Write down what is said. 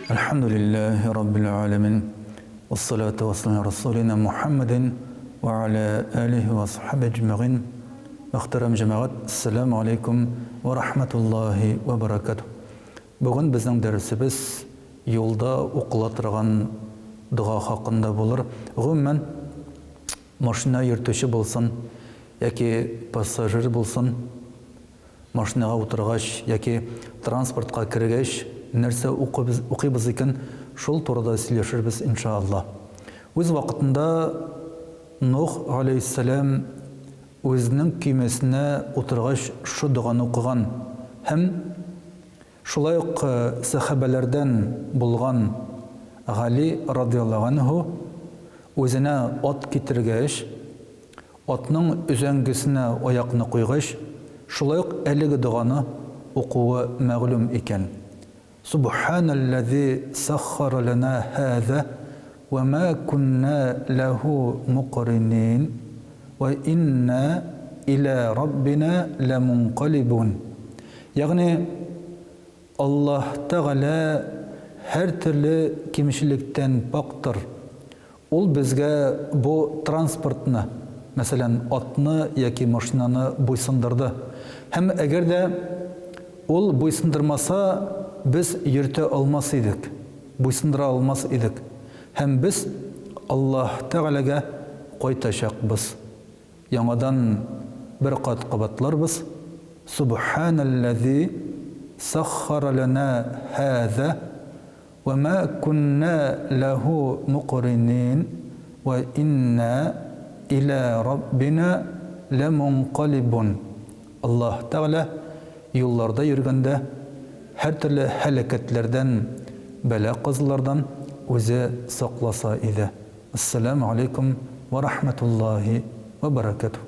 Әлхәмдүлилләһи раббил галәмин, вассалату вассаламу аля расулина Мухаммадин ва аля алихи ва асхабихи әҗмәгыйн. Мөхтәрәм җәмәгать, әссәламү алейкум ва рахматуллаһи ва баракатуһ. Бүген безнең дәресебез юлда укыла торган дога хакында булыр. Гомумән, машина йөртүче булсын яки пассажир булсын, машинага утыргач яки транспортка кергәч нәрсә укыбыз, укыйбыз икән, шул турыда сөйләшербез, иншаАллаһ. Үз вакытында Нух галәйһиссәлам үзенең көймәсенә утыргач шу доганы укыган һәм шулай ук сәхабәләрдән булган Гали радыяллаһу анһу үзенә ат китергәч, атның өзәңгесенә аякны куйгач, шулай ук әлеге доганы укуы мәгълүм икән. Субханәлләзи саххара ләнә һәзә вә мә күннә ләһү мукринин вә иннә илә раббинә ләмункалибун. Ягъни, Аллаһ Тәгалә һәртөрле кимчелектән пакьтыр, Ул безгә бу транспортны, мәсәлән, атны яки машинаны буйсындырды. Һәм әгәр дә Ул буйсындырмаса, без йөртә алмас идек, буйсындыра алмас идек. Һәм без Аллаһ Тәгаләгә кайтачакбыз. Яңадан бер кат кабатларбыз, Субханәлләзи саххара ләнә һәзә Вә мә күннә ләһү мукринин вә иннә илә раббина ләмункалибун. Аллаһ Тәгалә юлларда йөргәндә һәртөрле һәлакәтләрдән, бәла-казалардан үзе сакласа иде. Әссәламү алейкум вә рахмәтуллаһи вә бәрәкәтүһ.